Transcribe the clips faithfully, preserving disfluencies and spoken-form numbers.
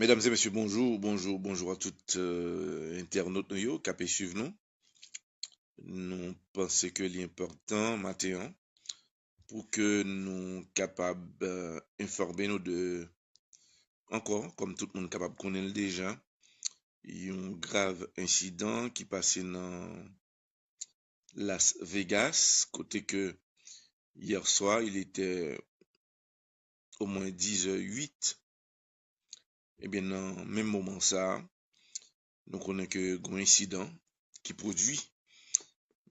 Medam e mesye, bonjou, bonjou, bonjou a tout, euh, entènot nou yo k ap swiv nou. Nou panse ke li enpòtan maten an pou ke nou kapab, euh, enfòme nou de, ankò, kòm tout moun kapab konnen l deja, yon grav ensidan ki pase nan Las Vegas, kote ke yè swa, il était au moins dix heures huit. Ebyen, nan menm moman sa a, nou konnen ke gen yon ensidan ki pwodui,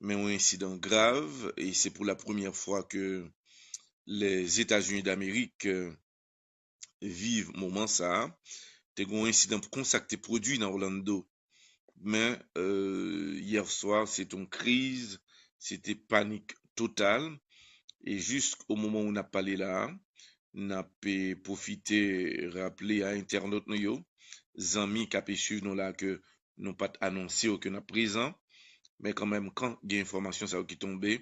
men yon ensidan grav, e se pou la premyè fwa ke Lèzetazini Damerik, euh, viv moman sa a. Te gen yon ensidan konsa k te pwodui nan Orlando. Men, euh, yè swa, se te yon kriz, se te panik total. E jis o moman où n ap pale la a, n ap, eh, pwofite raple a entènot nou yo, zanmi k ap swiv nou la, ke nou pa t anonse yo ke n ap prezan. Men kanmenm, kan gen enfòmasyon sa yo ki tonbe,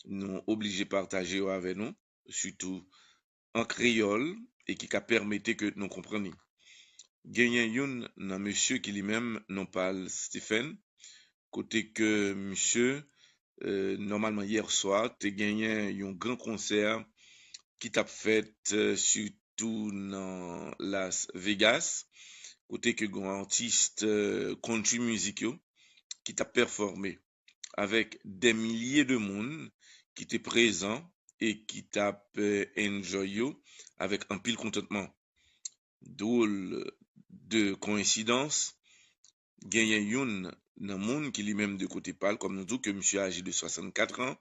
nou oblije pataje yo avè nou, sitou an kreyòl, e ki ka pèmete ke nou konprann li. Genyen youn nan mesye ki li menm non pa l Stephen, kote ke misye, euh, nòmalman yè swa, te genyen yon gran konsè ki t ap fèt, euh, sitou nan Las Vegas, kote ke gen atis, euh, country music yo ki t ap pèfòme avèk dè milye de moun ki te prezan e ki t ap, euh, enjoy yo avèk anpil kontantman. Dwòl de koyensidans, genyen youn nan moun ki li menm de kote pa l, kòm nou di w ke misye aje de swasannkat an,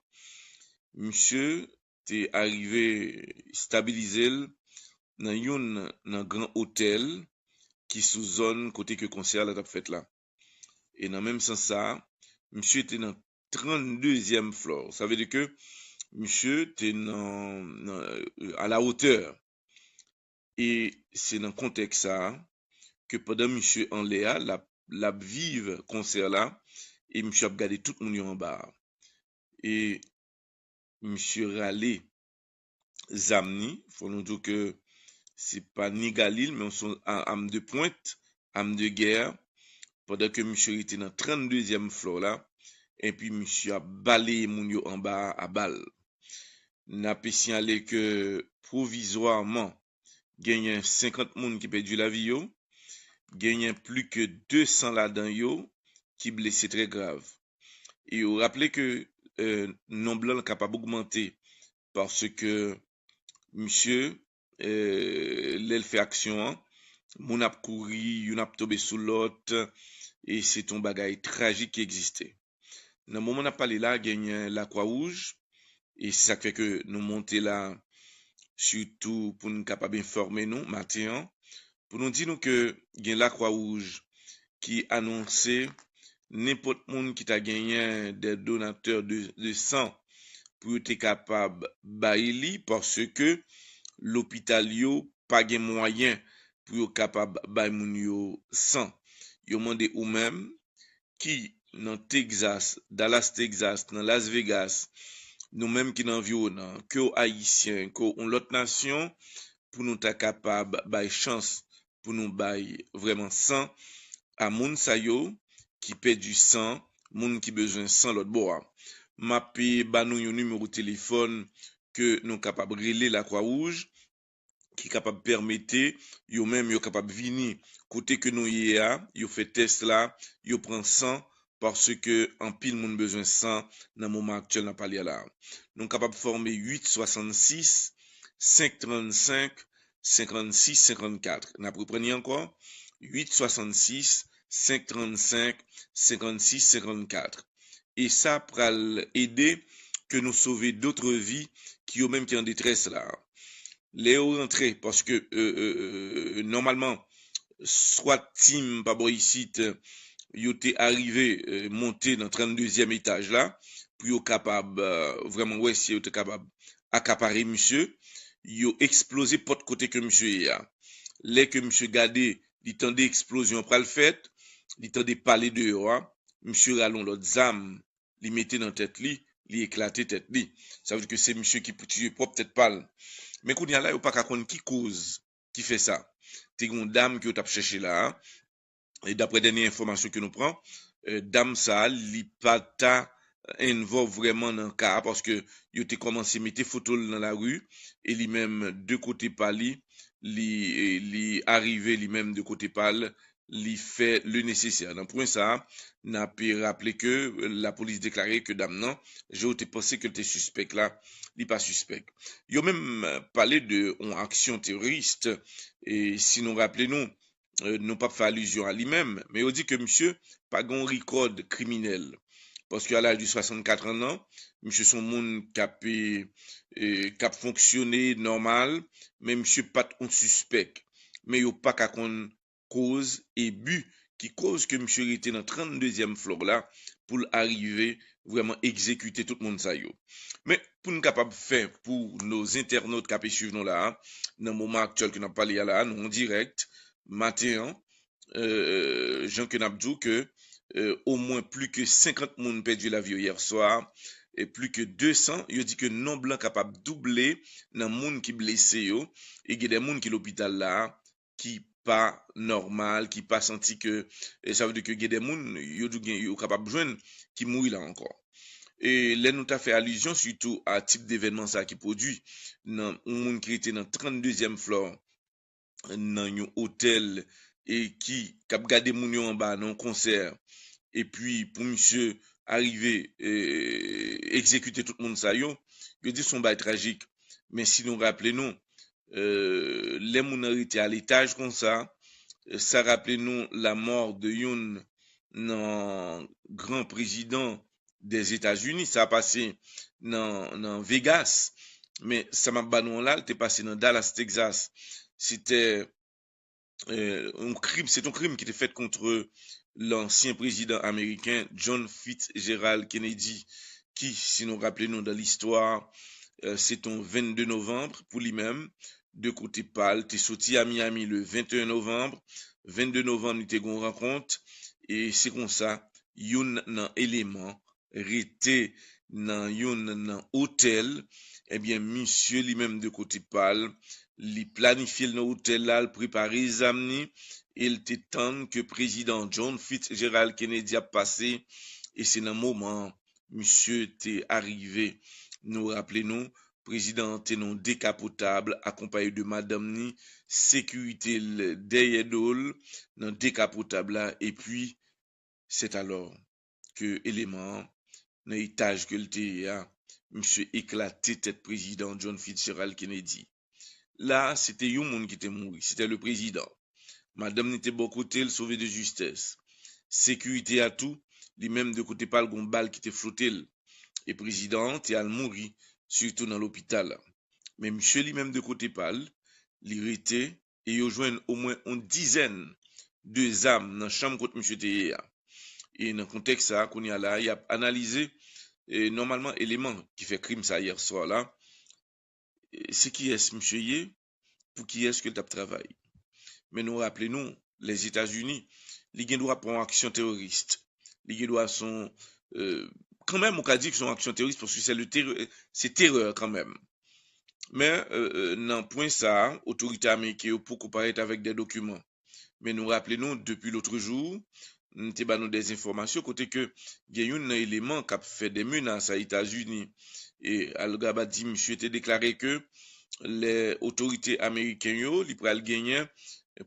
misye te arive stabilize l nan youn nan gran otèl ki sou zòn kote ke konsè a la t ap fèt la. E nan menm sans sa a, misye te nan tranndezyèm flò. Sa vle di ke misye te nan, nan, euh, à la hauteur. E se nan kontèks sa a ke pandan misye anlè a, l ap, l ap viv konsè la, e misye ap gade tout moun yo anba a. E misye rale zam ni, fò nou di w ke se pa ni Galil, men se yon a-, arme de pointe, arme de guerre, pandan ke misye rete nan tranndezyèm flò la, epi misye ap baleye moun yo anba a a bal. N ap siyale ke pwovizwaman, genyen senkant moun ki pèdi lavi yo, genyen plis ke de san ladan yo ki blese trè grav. E yo raple ke, euh, nonb lan kapab ogmante paske misye, euh, lè l fè aksyon an, moun ap kouri, youn ap tonbe sou lòt, e se t yon bagay trajik ki egziste. Nan moman n ap pale la, genyen Lakwa Wouj, e se sa k fè ke nou monte la, sitou pou n kapab enfòme nou maten an, pou nou di nou ke gen Lakwa Wouj ki anonse nenpòt moun ki ta genyen de donatè de, de san pou yo te kapab bay li, paske lopital yo pa gen mwayen pou yo kapab bay moun yo san. Yo mande ou menm ki nan Texas, Dallas, Texas, nan Las Vegas, nou menm ki nan anviwonan, ke w ayisyen, ke w yon lòt nasyon, pou nou ta kapab bay chans pou nou bay vrèman san a moun sa yo ki pèdi san, moun ki bezwen san lòt bò a. M ap, eh, ba nou yon nimewo telefòn ke nou kapab rele Lakwa Wouj, ki kapab pèmete yo menm yo kapab vini kote ke nou ye a, yo fè tès la, yo pran san, paske anpil moun bezwen san nan moman aktyèl n ap pale a la. Nou kapab fòme uit swasannsis, senk trannsenk, senkannsis, senkannkat. N ap reprann li ankò, uit swasannsis, senk trannsenk, senkannsis, senkannkat. E sa pral ede ke nou sove dòt vi ki yo menm ki an detrès la. Lè yo rantre, paske, euh, euh, euh, nòmalman, swat team pa bò isit, yo te arive, euh, monte nan tranndezyèm etaj la, pou yo kapab, euh, vrèman wè si yo te kapab akapare misye. Yo eksploze pòt kote ke misye ye a. Lè ke misye gade, li tande eksplozyon pral fèt, li tande pale deyò a, misye rale yon lòt zam, li mete nan tèt li, li eklate tèt li. Sa vle di ke se misye ki tiye pwòp tèt pa l. Men kounye a la, yo pa ka konn ki koz ki fè sa. te gen yon dam ke yo t ap chèche la a. E daprè dènye enfòmasyon ke nou pran, eh, dam sa a, li pa ta involve vrèman nan ka a, paske yo te kòmanse mete foto l nan lari, e li menm, de kote pa li, li, eh, li arive li menm de kote pa l, li fè le nesesè. Nan pwen sa a, n ape raple ke lapolis deklare ke dam nan, jan yo te panse ke l te sispèk la, li pa sispèk. Yo menm pale de yon aksyon teworis, e si nou raple nou, eh, nou p ap fè alizyon a li menm, men yo di ke misye pa gen yon rikòd kriminèl. Paske a laj de swasannkat an nan, misye se yon moun k ap, eh, eh, k ap fonksyone nòmal, men misye pa t yon sispèk. Men yo pa ka konn koz e bi ki koz ke misye rete nan tranndezyèm flò la pou l arive vrèman egzekite tout moun sa yo. Men pou n kapab fè pou nos internautes k ap swiv nou la a, nan moman aktyèl ke n ap pale a la a, nou an dirèk, maten an, eh, jan ke n ap di w ke, eh, omwen plis ke senkant moun pèdi lavi yo yè swa, e plis ke de san, yo di ke nonb lan kapab double nan moun ki blese yo, e gen de moun ki lopital la a, ki pa nòmal, ki pa santi ke, e sa vle di ke gen de moun, yo di gen, yo kapab jwenn, ki mouri la ankò. E lè nou ta fè alizyon sitou a tip devènman sa ki pwodui nan yon moun ki rete nan tranndezyèm flò nan yon otèl e ki, k ap gade moun yo anba nan yon konsè, epi pou misye arive, eh, egzekite tout moun sa yo, yo di se yon bagay trajik. Men si nou raple nou, eh, lè moun nan rete a letaj konsa, eh, sa raple nou lamò de youn nan gran prezidan Dèzetazini. Sa pase nan, nan Vegas, men sa m ap ba nou an la, l te pase nan Dallas, Texas. Se te, eh, yon krim, se yon krim ki te fèt kont lansyen prezidan ameriken John Fitzgerald Kennedy, ki, si nou raple nou dan listwa, eh, se te yon vennde novanm pou li menm, de kote pa l, te soti a Miami le venteyen novanm, vennde novanm, li te gen yon rankont, e se konsa, youn nan eleman rete nan youn nan otèl, ebyen, misye li menm de kote pa l, li planifye l nan otèl la, l prepare zam ni, e l te tann ke prezidan John Fitzgerald Kennedy ap pase, e se nan moman an, misye te arive. Nou raple nou, prezidan an te nan yon dekapotab, akonpaye de madanm ni, sekirite l dèyè do l, nan dekapotab la, epi, c'est alors ke eleman an, nan etaj ke l te ye a, misye eklate tèt prezidan John Fitzgerald Kennedy. La, se te yon moun ki te mouri, se te le prezidan. Madanm ni te bò kote l, sove de justès. Sekirite a tou, li menm de kote pa l, gon bal ki te flote l. E prezidan an te al mouri, sitou nan lopital la. Men misye li menm de kote pa l, li rete, e yo jwenn omwen yon dizèn de zam nan chanm kot misye te ye a. E nan kontèks sa a, kounye a la, y ap analize, e, nòmalman, eleman ki fè krim sa yè swa la, e, se kiyès misye ye, pou kiyès ke l t ap travay. Men nou raple nou, Lèzetazini, li gen dwa pa yon aksyon teworis. Li gen dwa se yon, e, kanmenm, ou ka di ke se yon aksyon teworis, paske se le terè, se terè kanmenm. Men, e, e, nan pwen sa a, otorite ameriken yo poko parèt avèk de dokiman. Men nou raple nou, depi lotrejou, m te ba nou de enfòmasyon kote ke gen youn nan eleman k ap fè de menas a Etazini. E Al Gaba di misye te deklare ke lè otorite ameriken yo, li pral genyen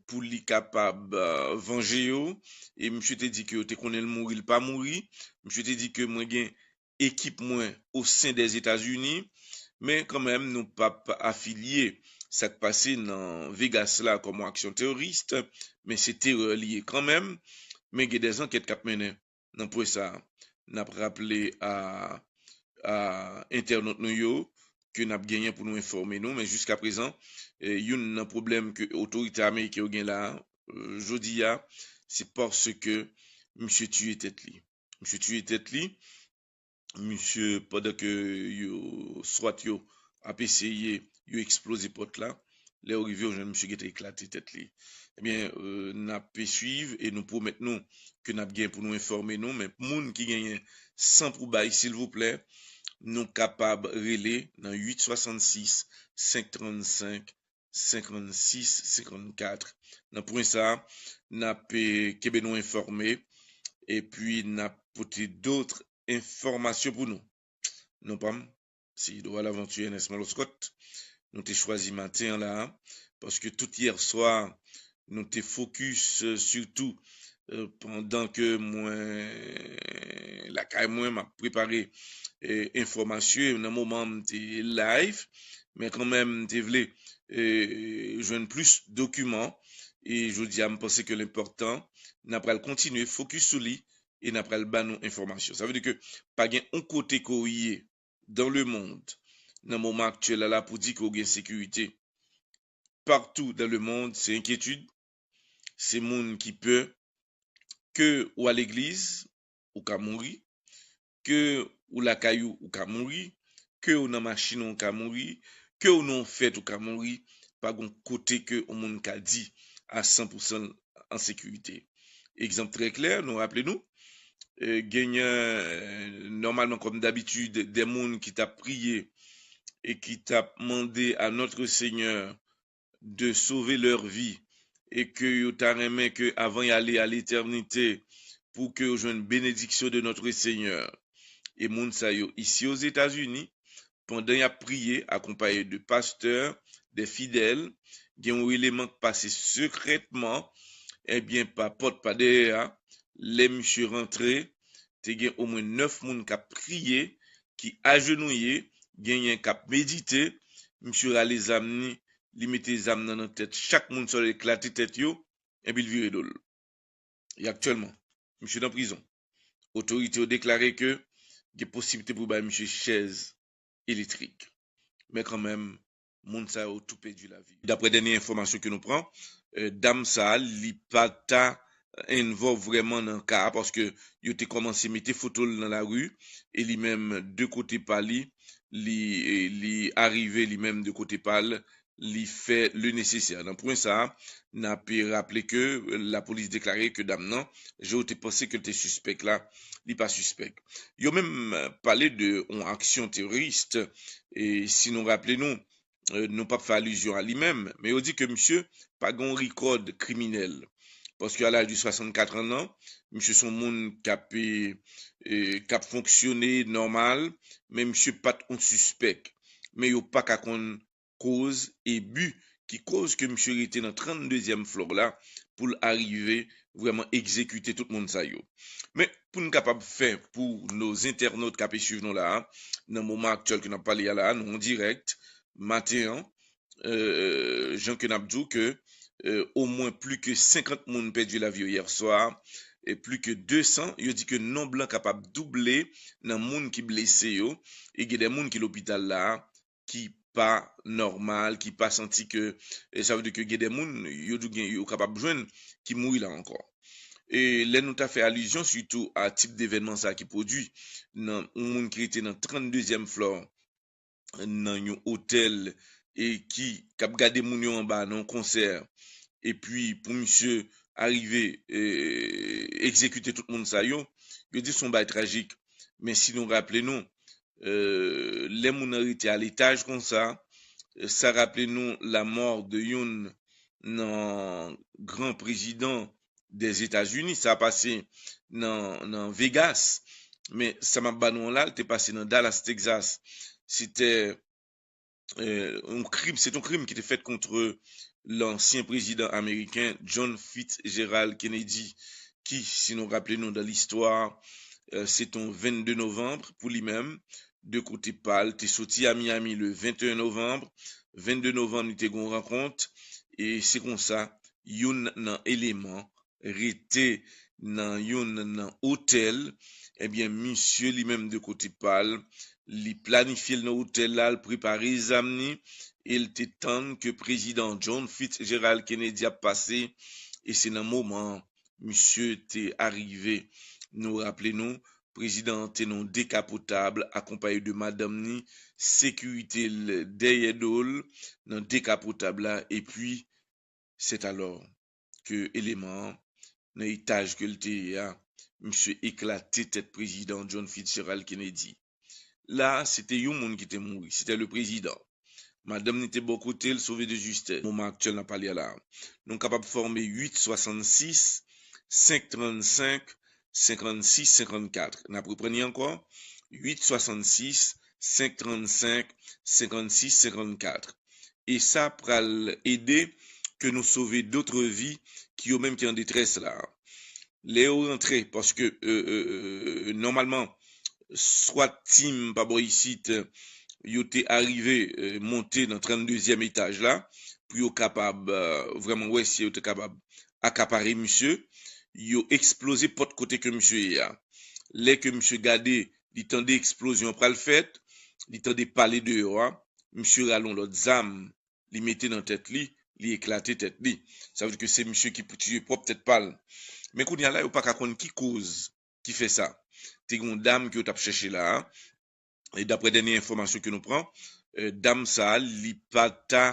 pou li kapab, e, vanje yo. E misye te di ke yo te konnen l mouri, l pa mouri. Misye te di ke mwen gen ekip mwen o sen dèzetazini, men kanmenm nou p ap afilye sa k pase nan Vegas la kòm yon aksyon teworis, men se terè li ye kanmenm, men gen de zankèt k ap mennen nan pwen sa a. N ap raple a, a entènot nou yo ke n ap genyen pou nou enfòme nou, men jiskaprezan, e, youn nan pwoblèm ke otorite ameriken yo gen la, e, jodi a, se paske misye tiye tèt li. Misye tiye tèt li, misye, pandan ke yo, swat yo ap eseye, yo eksploze pòt la, lè yo rive, yo jwenn misye gentan eklate tèt li. Ebyen, e, n ap swiv e nou pwomèt nou ke n ap gen pou nou enfòme nou, men moun ki genyen san pou bay, silvouplè, nou kapab rele nan uit swasannsis, senk trannsenk, senkannsis, senkannkat. Nan pwen sa, n ap, eh, kenbe nou enfòme, epi n ap pote dòt enfòmasyon pou nou. Non pa m, se Edouard Laventure Ernest Moloscott. Nou te chwazi maten an la, paske tout yè swa, nou te fokis, eh, sitou, eh, pandan ke mwen lakay mwen, m ap prepare, eh, enfòmasyon, e nan moman m te live, men kanmenm m te vle, eh, jwenn plis dokiman, e jodi a, m panse ke l enpòtan, n ap pral kontinye fokis sou li, e n ap pral ba nou enfòmasyon. Sa vle di ke pa gen yon kote ke w ye dans le monde, nan moman aktyèl la, la pou di ke w gen sekirite. Partou dans le monde, se enkyetid, se moun ki pè, ke w a legliz, ou ka mouri, ke ou lakay ou, ou ka mouri, ke ou nan machin ou, ou ka mouri, ke ou nan yon fèt, ou ka mouri, pa gen kote ke yon moun ka di a san pou san an sekirite. Egzanp trè klè, nou raple nou, eh, genyen, eh, nòmalman, kòm dabitid, de moun ki t ap priye e ki t ap mande a Notre Seigneur de sauver leur vie, e ke yo ta renmen ke avan y ale a letènite, pou ke yo jwenn benediksyon de Notre Seigneur. E moun sa yo isi Ozetazini, pandan y ap priye, akonpaye de pastè, de fidèl, gen yon eleman k pase sekrètman, ebyen, pa pòt, pa dèyè a, lè misye rantre, te gen omwen nèf moun k ap priye, ki ajenouye, genyen k ap medite, misye rale zam ni, li mete zam nan nan tèt chak moun sa yo, eklate tèt yo, epi l vire do l. E aktyèlman, misye nan prizon. Otorite yo deklare ke gen posiblite pou bay misye chèz elektrik. Men kanmenm, moun sa yo tou pèdi lavi. Daprè dènye enfòmasyon ke nou pran, eh, dam sa a, li pa ta envòlv vrèman nan ka a, paske yo te kòmanse mete foto l nan lari, e li menm, de kote pa li, li, li arive li menm de kote pa l, li fè le nesesè. Nan pwen sa a, n ap raple ke lapolis deklare ke dam nan, jan yo te panse ke l te sispèk la, li pa sispèk. Yo menm pale de yon aksyon teworis, e si nou raple nou, eh, nou p ap fè alizyon a li menm, men yo di ke misye pa gen yon rekòd kriminèl. Paske a laj de swasannkat an nan, misye se yon moun k ap, eh, eh, k ap fonksyone nòmal, men misye pa t yon sispèk. Men yo pa ka konn koz e bi ki koz ke misye rete nan tranndezyèm flò la pou l arive vrèman egzekite tout moun sa yo. Men pou n kapab fè pou nos internautes k ap swiv nou la a, nan moman aktyèl ke n ap pale a la a, nou an dirèk, maten an, euh, jan ke n ap di w ke, euh, omwen plis ke senkant moun pèdi lavi yo yè swa, e plis ke de san, yo di ke nonb lan kapab double nan moun ki blese yo, e gen de moun ki lopital la a, ki pa nòmal, ki pa santi ke, e sa vle di ke gen de moun, yo di gen, yo kapab jwenn, ki mouri la ankò. E lè nou ta fè alizyon sitou a tip devènman sa ki pwodui nan yon moun ki rete nan tranndezyèm flò nan yon otèl e ki, k ap gade moun yo anba nan yon konsè, epi pou misye arive, eh, egzekite tout moun sa yo, yo di se yon bagay trajik. Men si nou raple nou, eh, lè moun nan rete a letaj konsa, eh, sa raple nou lanmò de youn nan gran prezidan Dèzetazini, sa pase nan, nan Vegas. Men sa m ap ba nou an la, l te pase nan Dallas, Texas. Se te, eh, yon krim, se te yon krim ki te fèt kont lansyen prezidan ameriken John Fitzgerald Kennedy, ki, si nou raple nou dan listwa, eh, se te yon vennde novanm pou li menm, de kote pa l, te soti a Miami le venteyen novanm, vennde novanm, li te gen yon rankont, e se konsa, youn nan eleman rete nan youn nan otèl, ebyen, misye li menm de kote pa l, li planifye l nan otèl la, l prepare zam ni, e l te tann ke prezidan John Fitzgerald Kennedy ap pase, e se nan moman an misye te arive. Nou raple nou, prezidan an te nan yon dekapotab, akonpaye de madanm ni, sekirite l dèyè do l, nan dekapotab la, epi, c'est alors que eleman an, nan etaj ke l te ye a, misye eklate tèt prezidan John Fitzgerald Kennedy. La, se te yon moun ki te mouri, se te le prezidan. Madanm li te bò kote l, sove de justès. Moman aktyèl n ap pale a la a. Nou kapab fòme uit swasannsis, senk trannsenk, senkannsis, senkannkat. N ap reprann li ankò. Uit swasannsis, senk trannsenk, senkannsis, senkannkat. E sa pral ede ke nou sove dòt vi ki yo menm ki an detrès la. Lè yo rantre, paske, euh, euh, euh, nòmalman, swat team pa bò isit, yo te arive, euh, monte nan tranndezyèm etaj la, pou yo kapab, euh, vrèman wè si yo te kapab akapare misye. Yo eksploze pòt kote ke misye ye a. Lè ke misye gade, li tande eksplozyon pral fèt, li tande pale deyò a, misye rale yon lòt zam, li mete nan tèt li, li eklate tèt li. Sa vle di ke se misye ki pou tiye pwòp tèt pa l. Men kounye a la, yo pa ka konn ki koz ki fè sa. Te gen yon dam ke yo t ap chèche la a. E daprè dènye enfòmasyon ke nou pran, euh, dam sa a, li pa ta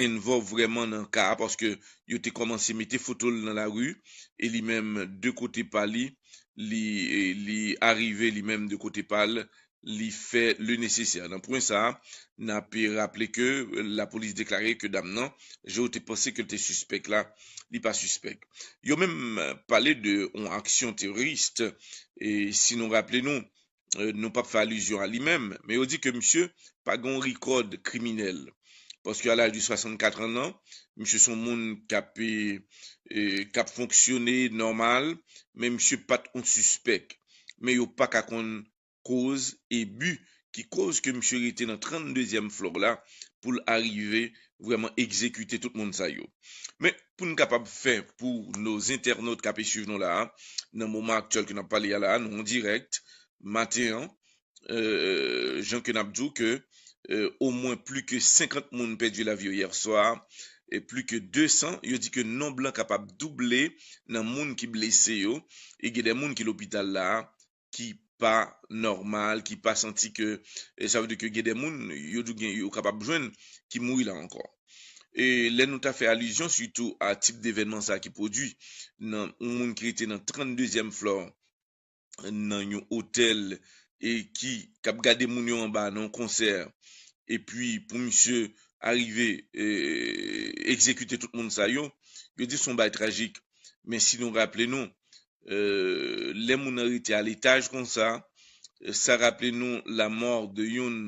envòlv vrèman nan ka a, paske yo te kòmanse mete foto l nan lari, e li menm, de kote pa li, li, li arive, li menm, de kote pa l, li fè le nesesè. Nan pwen sa a, n ap raple ke lapolis deklare ke dam nan, jan yo te panse ke l te sispèk la, li pa sispèk. Yo menm pale de yon aksyon teworis, e si nou raple nou, euh, nou p ap fè alizyon a li menm, men yo di ke misye pa gen yon rikòd kriminèl. Paske a laj de swasannkat an nan, misye se yon moun k ap, e, k ap fonksyone nòmal, men misye pa t yon sispèk. Men yo pa ka konn koz e bi ki koz ke misye rete nan tranndezyèm flò la pou l arive vrèman egzekite tout moun sa yo. Men pou n kapab fè pou nos entènot k ap swiv nou la a, nan moman aktyèl ke n ap pale a la a, nou an dirèk, maten an, euh, jan ke n ap di w ke, euh, omwen plis ke senkant moun pèdi lavi yo yè swa, e plis ke de san, yo di ke nonb lan kapab double nan moun ki blese yo, e gen de moun ki lopital la a, ki pa nòmal, ki pa santi ke, e sa vle di ke gen de moun, yo di gen, yo kapab jwenn, ki mouri la ankò. E lè nou ta fè alizyon sitou a tip devènman sa ki pwodui nan yon moun ki rete nan tranndezyèm flò nan yon otèl e ki, k ap gade moun yo anba nan yon konsè, epi pou misye arive, e, egzekite tout moun sa yo, yo di se yon bagay trajik. Men si nou raple nou, e, lè moun nan rete a letaj konsa, e, sa raple nou lanmò de youn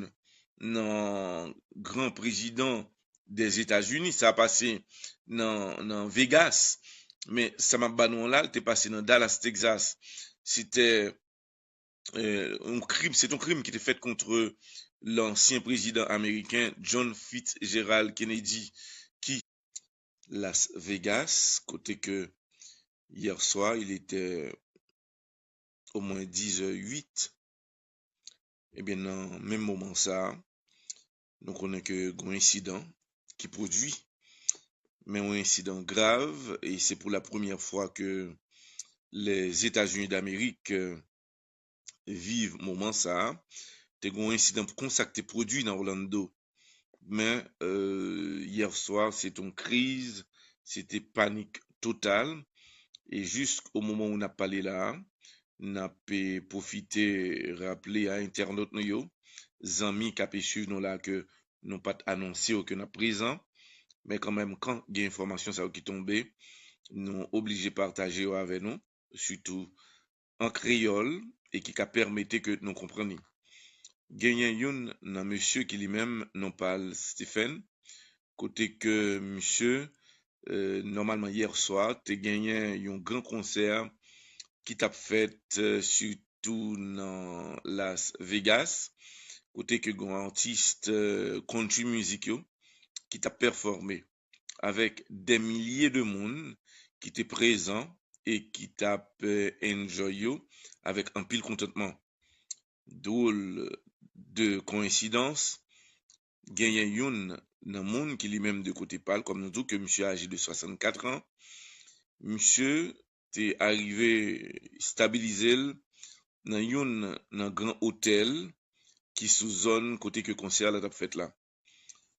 nan gran prezidan Dèzetazini, sa pase nan, nan Vegas, men sa m ap ba nou an la, l te pase nan Dallas, Texas. Se te, e, yon krim, se te yon krim ki te fèt kont lansyen prezidan ameriken John Fitzgerald Kennedy ki Las Vegas, kote ke yè swa, il était au moins dix heures huit. Ebyen, nan menm moman sa a, nou konnen ke gen yon ensidan ki pwodui, men yon ensidan grav, e se pou la premyè fwa ke Lèzetazini Damerik, euh, viv moman sa a. Te gen yon ensidan konsa ki te pwodui nan Orlando. Men, euh, yè swa, se te yon kriz, se te panik total. E jis o moman où n ap pale la a, n ap, eh, pwofite raple a entènot nou yo, zanmi k ap swiv nou la, ke nou pa t anonse yo ke n ap prezan, men kanmenm, kan gen enfòmasyon sa yo ki tonbe, nou oblije pataje yo avè nou, sitou an kreyòl, e ki ka pèmete ke nou konprann li. Genyen youn nan mesye ki li menm non pa l Stephen, kote ke misye, eh, nòmalman yè swa, te genyen yon gran konsè ki t ap fèt, eh, sitou nan Las Vegas, kote ke gen atis, eh, country music yo ki t ap pèfòme avèk dè milye de moun ki te prezan e ki t ap, eh, enjoy yo avèk anpil kontantman. Dwòl de koyensidans, genyen youn nan moun ki li menm de kote pa l, kòm nou di w ke misye aje de swasannkat an, misye te arive stabilize l nan youn nan gran otèl ki sou zòn kote ke konsè a la t ap fèt la.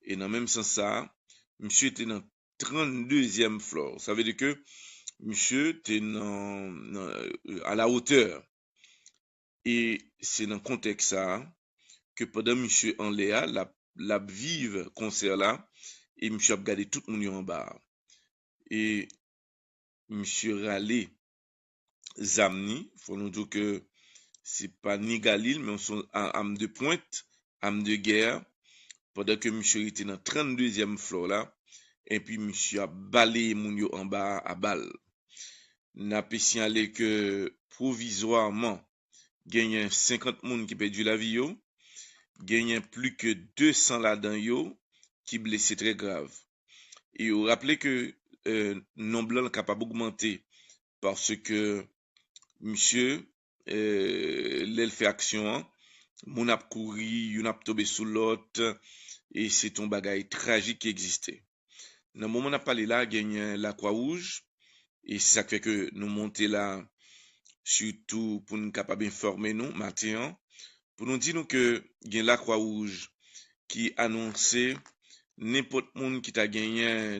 E nan menm sans sa a, misye te nan tranndezyèm flò. Sa vle di ke misye te nan, nan, euh, à la hauteur. E se nan kontèks sa a ke pandan misye anlè a, l ap l ap viv konsè la, e misye ap gade tout moun yo anba a. E misye rale zam ni, fò nou di ke se pa ni galil, men se yon a- am de pwent, am de gè, pandan ke misye rete nan tranndezyèm flò la, epi misye ap baleye moun yo anba a a bal. N ape siyale ke pwovizwaman, genyen senkant moun ki pèdi lavi yo, genyen plis ke de san ladan yo ki blese trè grav. E yo raple ke euh, nonb lan kapab ogmante paske misye, euh, lè l fè aksyon an, moun ap kouri, youn ap tonbe sou lòt, e se t yon bagay trajik ki egziste. Nan moman n ap pale la, genyen Lakwa Wouj, e se sa k fè ke nou monte la, sitou pou n kapab enfòme nou maten an, pou nou di nou ke gen Lakwa Wouj ki anonse nenpòt moun ki ta genyen